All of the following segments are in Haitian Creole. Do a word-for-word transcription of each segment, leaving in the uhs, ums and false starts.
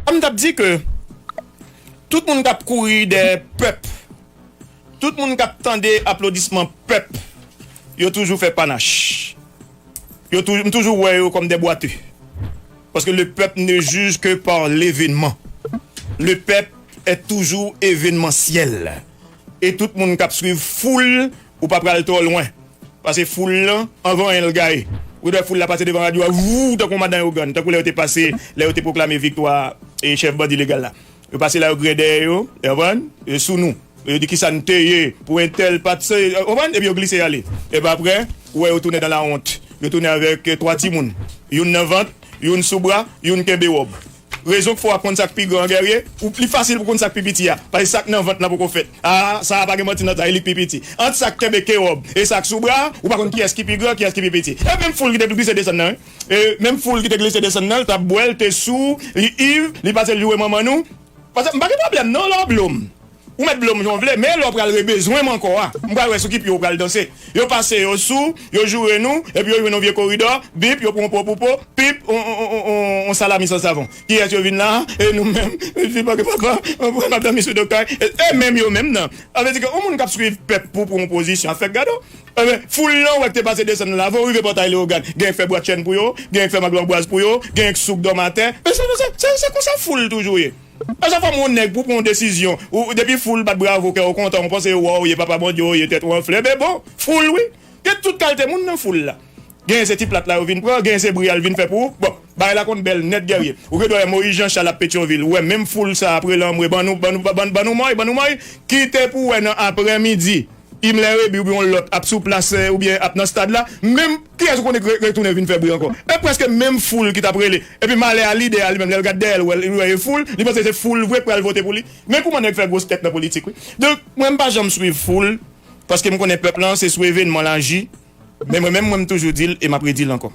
M t ap di ke tout moun k ap kouri dèyè pèp, tout moun k ap tande aplodisman pèp, yo toujou fè panach. Yo toujou, m toujou wè yo kòm des boiteux. Parce que le peuple ne juge que par l'événement. Le peuple est toujours événementiel. E tout moun k ap swiv foul, ou pa pral twò lwen. Paske foul lan, anvan anyen l gaye. Ou wè foul la pase devan radyo a, vou, tankou madan Yogann, tankou lè yo te pase, lè yo te pwoklame viktwa e chèf bandi legal la. Yo pase la, yo grendè yo, w konprann? Yo sou nou. Yo di kisa n te ye pou entèl pa t se, w konprann? Epi yo glise y ale. Epi apre, ou wè yo tounen dans la honte. Yo tounen avèk, eh, twa timoun. Youn nan vant, youn sou bra, youn kenbe wòb. Rezon k fè w ap konn sa k pi gran, Guerrier, ou li fasil pou konn sa k pi piti a. Paske sa k nan vant lan poko fèt. A, sa a pa gen manti nan sa, e li k pi piti. Ant sa k kenbe ke wòb e sa k sou bra, ou pa konn kiyès ki pi gran, kiyès ki pi piti. E menm foul ki te glise desann nan, wi. E menm foul ki te glise desann nan, l t ap bwè, l te sou, li iv, li pase l joure manman nou. Paske m pa gen pwoblèm non, lè w blo m. Ou mèt blo m jan w vle, men lè w pral rebezwen m ankò a, m pral wè sou ki pye w pral danse. Yo pase, yo sou, yo joure nou, epi yo jwenn yon vye koridò, bip, yo pran yon po pou po, pip, on, on, on, on, on salami san savon. Kiyès yo vin la? E nou menm, fi pa gen papa, on pran madanm li sou do kay. E, e menm yo menm nan. Sa vle di ke yon moun k ap swiv pèp pou pran yon pozisyon, ap fè gado. Ebyen, foul lan, ou wè k te pase desann nan la, avan w rive Pòtay Leyogàn, gen k fè bwat chèn pou yo, gen k fè maglanbwaz pou yo, gen k souk dòm atè. E se, se, se, se konsa foul toujou ye. A chak fwa m wè yon nèg pou pran yon desizyon, ou, depi foul bat bravo, kè w kontan, ou panse yo wè w ye, papa Bondye w ye, tèt ou anfle. Men bon, foul wi. Gen tout kalite moun nan foul la. Genyen se ti plat la yo vin pran, genyen se bri a l vin fè pou ou. Bon, bagay la konn bèl nèt, Guerrier. Ou gen dwa wè Moyiz Jan Chal ap Petyonvil, ou wè menm foul sa ap rele anmwe, ban nou, ban nou, ban, ban nou mòy, ban nou mòy. Kite pou wè nan aprèmidi, Himmler Réby oubyen yon lòt ap sou plas, eh, oubyen ap nan stad la, menm kiyès ou konnen k re-, retounen vin fè bri ankò? E prèske menm foul ki t ap rele. Epi malè a lidè a li menm, lè l gad dèyè l, wè l, wè e foul, li panse se foul vre k pral vote pou li. Men kouman nèg fè gwos tèt nan politik, wi. Donk, mwen, m pa janm swiv foul, paske m konnen pèp lan, se sou evènman l aji. Men mwen menm, mwen, m toujou di l e m ap redi l ankò.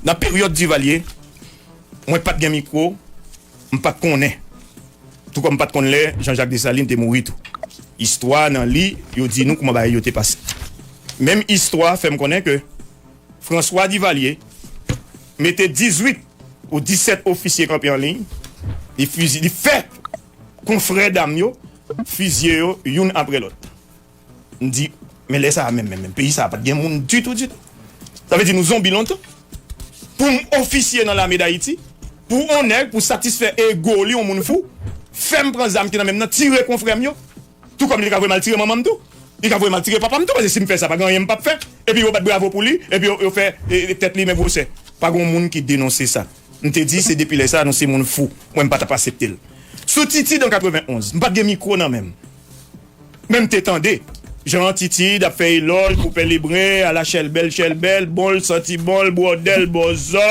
Nan peryòd Duvalier, mwen pa t gen mikwo, m pa t konnen. Tou kòm m pa t konn lè Jean-Jacques Dessalines te mouri tou. Istwa nan li, yo di nou kouman bagay yo te pase. Menm istwa fè m konnen ke François Duvalier mete dizuit ou disèt ofisye kanpe an liy, li fizi-, li fè konfrè dam yo fizye yo youn apre lòt. M di, men lè sa a menm, menm, menm, peyi sa a pa t gen moun ditou, ditou. Sa vle di nou zonbi lontan. Pou m ofisye nan Lame Dayiti, pou on nèg, pou satisfè ego li, on moun fou, fè m pran zam ki nan men m nan, tire konfrè m yo. Tou kòm li ka voye m al tire manman m tou. Li ka voye m al tire papa m tou, paske si m fè sa, pa gen anyen m p ap fè. Epi yo bat bravo pou li, epi yo, yo fè, e, e, tèt li men gwosè. Pa gen moun ki denonse sa. M te di, se depi lè sa a, nou se moun fou. Mwen, m pa t ap aksepte l. Sou Titid an katrevenn onz, m pa t gen mikwo nan men m. Men m te tande jan Titid ap fè elòj pou Pè Lebren, ala chèlbèl, chèlbèl, bon, l santi bon, l bwòdè, l bòzò.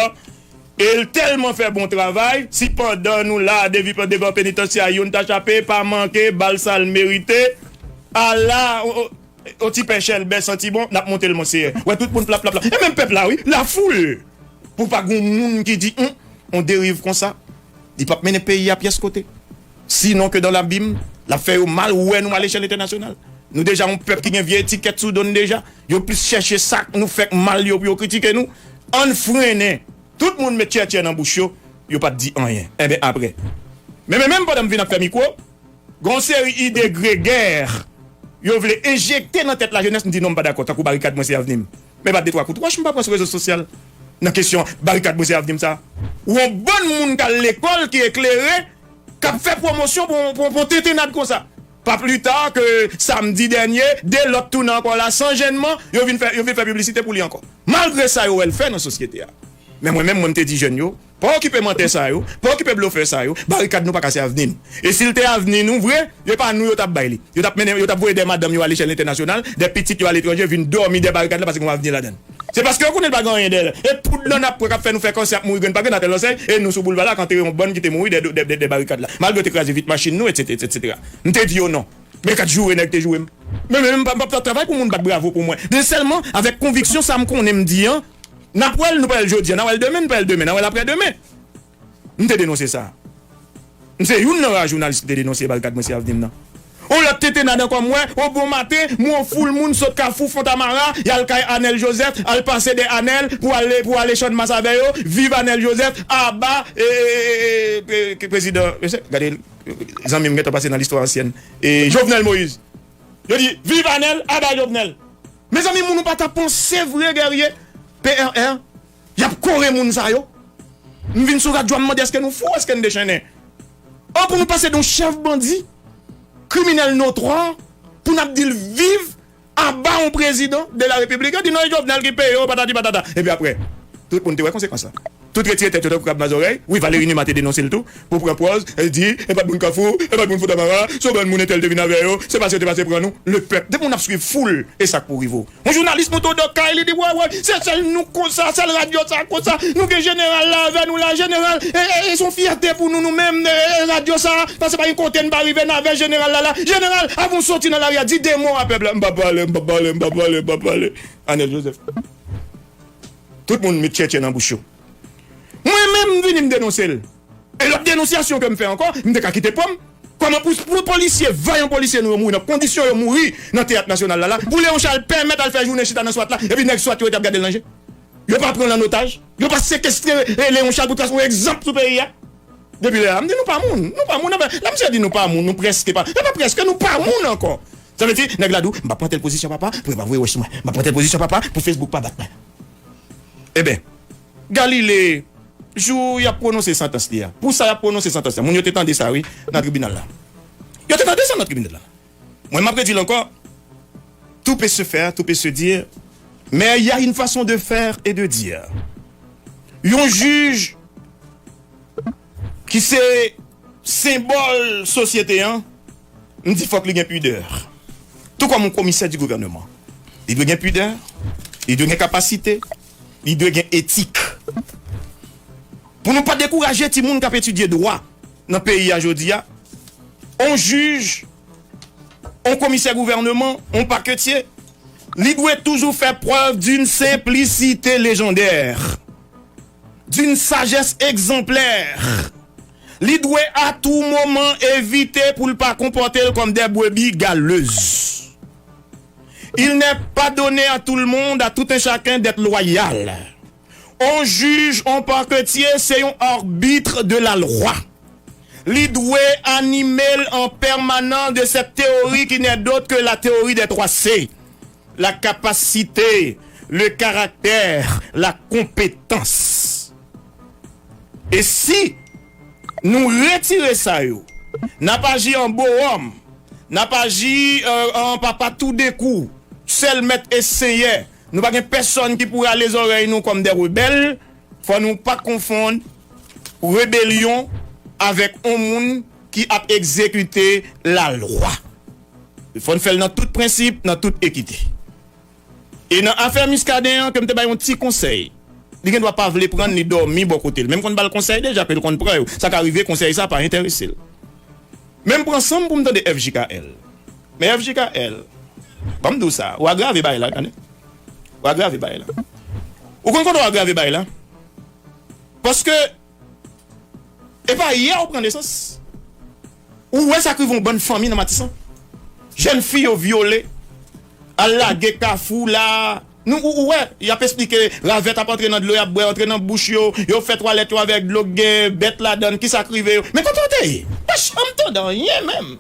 E l tèlman fè bon travay, si pandan nou la devan, devan penitansyè a, youn ta chape, pa manke, ba l sa l merite. Ala, o, o, o ti pè chèlbè santi bon, n ap monte l, monseyè. Wè tout moun plap, plap, plap. E menm pèp la, wi, lafoul. Pou pa gen moun ki di, hum, on deriv konsa, li p ap mennen peyi a pyès kote. Sinon ke dans l'abîme, l ap fè yo mal, ou wè nou a lechèl entènasyonal. Nou deja yon pèp ki gen vye etikèt sou do n deja. Yo plis chèche sa k nou fè k mal yo pou yo kritike nou. Ann frennen. Tout moun met tchètchè nan bouch yo, yo pa t di anyen. Enben, apre. Men, men, menm pandan m vin ap fè mikwo, gen yon seri ide gregè yo vle enjekte nan tèt lajenès, m di non, m pa dakò, tankou barikad mwen se avni m. Men pa de twa kout wòch m pa pran sou rezo sosyal nan kesyon barikad mwen se avni m sa. Ou yon bann moun k al lekòl, ki eklere, k ap fè pwomosyon pou, pou, pou tentennad konsa. Pa pli ta ke samdi dènye, de lòt tounen ankò la, san jennman, yo vin fè, yo vin fè piblisite pou li ankò. Malgre sa yo wè l fè nan sosyete a. Men mwen menm, mwen, m te di jèn yo, pa okipe mantè sa yo, pa okipe blofè sa yo, barikad nou pa ka se avni n. E si l te avni nou vre, e pa nou yo t ap bay li. Yo t ap mennen, yo t ap voye de madanm yo alechèl entènasyonal, de pitit yo aletranje, vin dòmi dèyè barikad la paske gen yon avni ladan l. Se paske yo konnen l pa gen anyen dèyè l. E poud lan n ap pran k ap fè nou fè kansè ap mouri grenn pa grenn atè Lòsèy, e nou sou boulva la k antere yon bann ki te mouri dèyè, dèyè, dèyè barikad la. Malgre yo te kraze vit machin nou, etsetera, etsetera. M te di yo non. Men kat joure nèg te joure m. Men, men, men, m p ap, m p ap travay pou moun bat bravo pou mwen. Men sèlman, avèk konviksyon sa m konnen m di an, n ap wè l, nou pa wè l jodi a, n a wè l demen, n pa wè l demen, n a wè l aprè demen. M te denonse sa. M se youn nan ra jounalis ki te denonse barikad mwen se avni m nan. On Lòt tenten adan kò m wè, o bon maten, m wè yon foul moun sot Kafou Fontamara, y al kay Anèl Joseph, al pase dèyè Anèl pou ale, pou ale Channmas avè yo. Viv Anèl Joseph, aba, e, e, e, e, e, prezidan, gade, zanmi m gentan pase nan listwa ansyèn, e, Jovenel Moïse. Yo di, viv Anèl, aba Jovenel. Mezanmi, moun ou pa ta panse vre, Guerrier, P R R, y ap kore moun sa yo. M vin sou radyo a, m mande èske nou fou, èske n dechennen. An, pou nou pase de yon chèf bandi, kriminèl notwa, pou n ap di l viv, aba yon prezidan de la repiblik. Yo di non, e Jovenel ki peye yo, patati patata. Epi apre, tout moun te wè konsekans la. Tout retire tèt yo tankou krab nan zòrèy. Wi, Valéry Numa te denonse l tou, pou pran pòz, e di, e pa t moun Kafou, e pa t moun Fontamara, se yon bann moun entèl te vin avè yo, se pase yo te pase pran nou. Le pèp, depi moun ap swiv foul, e sa k pou rive w. Yon jounalis monte w dòk kay li, li di, wè, wè, se sèl nou konsa, sèl radyo sa konsa, nou gen jeneral la avè nou la, jeneral, e, e, e se yon fyète pou nou, nou menm, e, e, radyo sa, paske pa gen kote n pa rive, n avè jeneral la la. Jeneral, avan w soti nan lari a, di de mo a pèp la. M pa pale, m pa pale, m pa pale, m pa pale. Anèl Joseph. Tout moun met tchètchè nan bouch yo. Mwen menm, m vini, m denonse l. E lòt denonsyasyon ke m fè ankò, m te ka kite po m. Kòman pou, pou polisye, vanyan polisye nou yo mouri nan kondisyon yo mouri nan Teyat Nasyonal la, la, pou Léon Charles pèmèt al fè jounen chita nan swat la, epi nèg swat yo rete ap gade l nan je? Yo pa pran l an otaj? Yo pa sekestre, e, Léon Charles pou trase yon egzanp sou peyi a? Depi lè a, m di nou pa moun, nou pa moun. Anfen, lè misye di nou pa moun, nou prèske pa, e pa prèske, nou pa moun ankò. Sa vle di, nèg la di w, m p ap pran tèl pozisyon, papa, pou yo pa voye wòch sou mwen. M p ap pran tèl pozisyon, papa, pou Facebook pa bat mwen. Eben, Galilée, jou y ap pwononse santans li a, pou sa y ap pwononse santans li a, moun yo te tande sa, wi, nan tribinal la. Yo te tande sa nan tribinal la. Mwen, m ap redi l ankò, tout peut se faire, tout peut se dire, mais il y a une façon de faire et de dire. Yon jij ki se senbòl sosyete an, m di fòk li gen pidè. Tou kòm yon komisè di gouvènman. Li dwe gen pidè, li dwe gen kapasite, li dwe gen etik. Pou nou pa dekouraje timoun k ap etidye dwa nan peyi a jodi a, on jij, on komisè gouvènman, on paketye, li dwe toujou fè prèv d'une simplicité légendaire, d'une sagesse exemplaire. Li dwe a tou moman evite pou l pa konpòte l kòm des brebis galeuses. Il n'est pas donné à tout le monde, à tout un chacun d'être loyal. On jij, on paketye, se yon arbitre de la loi. Li dwe anime l an pèmanan de cette théorie qui n'est d'autre que la théorie des trois C. La capacité, le caractère, la compétence. E si nou retire sa yo, n ap aji an bowòm, n ap aji, euh, an papa toudenkou, sèl mèt e senyè. Nou pa gen pèsonn ki pou rale zòrèy nou kòm de rebèl. Fò nou pa konfonn rebelyon avèk on moun ki ap egzekite lalwa. Fò n fè l nan tout prensip, nan tout ekite. E nan afè Muscadin an, ke m te bay yon ti konsèy. Li gen dwa pa vle pran l, li dòmi bò kote l. Men m konn ba l konsèy deja, ke l konn pran yo. Sa ka rive, konsèy sa pa enterese l. Men m pran san m pou m tande F J K L. Men F J K L, ban m di w sa, w agrave bagay la, tande. W agrave bagay la. Ou konn kote w agrave bagay la? Paske e pa yè ou pran nesans. Ou wè sa k rive yon bann fanmi nan Matisan. Jèn fi yo vyole, al lage Kafou la. Nou, ou, ou wè, y ap esplike, ravèt ap antre nan dlo, y ap bwè, antre nan bouch yo, yo fè twalèt yo avèk dlo k gen bèt ladan l, kisa k rive yo. Men kote w te ye? Pa janm tande anyen menm.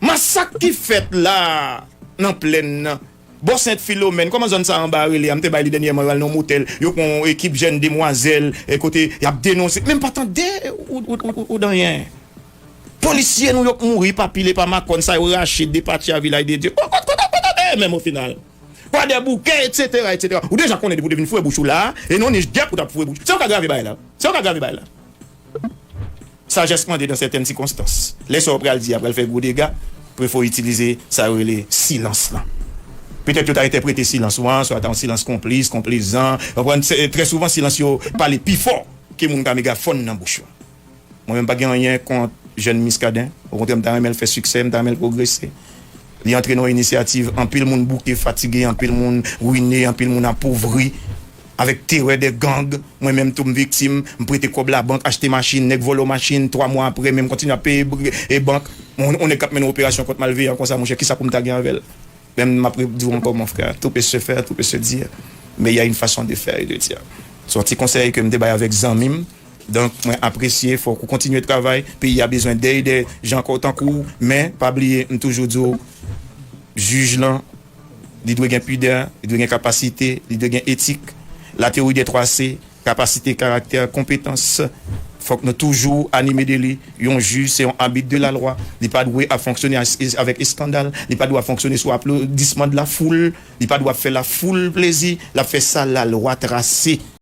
Masak ki fèt la nan plèn nan, bò Sent Filomèn, kòman zòn sa anba a rele a? M te bay li dènyèman, yo al nan yon motèl, yo pran yon ekip jèn demwazèl, e kote y ap denonse. Men m pa tande ou, ou, ou, ou, ou danyen. Polisye nou yo k mouri pa pil e pa makòn, sa yo rache, depatye a Vilaj de Dye. Kote, kote, kote, kote menm ofinal? Kwadèboukè, etsetera, etsetera. Ou deja konnen depi w te vin foure bouch ou la, e non nich gèp ou t ap foure bouch. Se ou k agrave bagay la. Se ou k agrave bagay la. Sajès mande dan sètèn sikonstans. Lè sa w pral di a pral fè gwo dega, prefere w itilize sa yo rele silans lan. Petèt yo ta entèprete silans ou an, swa ta yon silans konplis, konplezan. Ou konprann, se, trè souvan silans yo pale pi fò ke moun ka megafòn nan bouch yo. Mwen menm pa gen anyen kont jèn Muscadin. Okontrè, m ta renmen l fè siksè, m ta renmen l pwogrese. Li antre nan yon inisyativ, anpil moun bouke, fatige, anpil moun rine, anpil moun apovri. Avèk terè de gang, mwen menm tou m viktim, m prete kòb labank, achte machin, nèg vòlè w machin, twa mwa apre, men m kontinye ap peye br-, e bank. Yon nèg k ap mennen yon operasyon kont malveyan konsa, monchè, kisa pou m ta gen avè l? Men m ap di w ankò, mon frè, tout peut se faire, tout peut se dire, mais il y a une façon de faire et de dire. Se yon ti konsèy ke m te bay avèk zanmi m. Donk, mwen apresye, fòk ou kontinye travay. Peyi a bezwen de, de jan tankou w. Men, pa bliye, m toujou di w, jij lan, li dwe gen pidè, li dwe gen kapasite, li dwe gen etik. La théorie des trois C, kapasite, karaktè, konpetans. Fòk nou toujou anime de li. Yon jij, se yon abit de la lwa. Li pa dwe ap fonksyone as- avèk eskandal. Li pa dwe ap fonksyone sou aplodisman de la foul. Li pa dwe ap fè la foul plezi. L ap fè sa lalwa trase.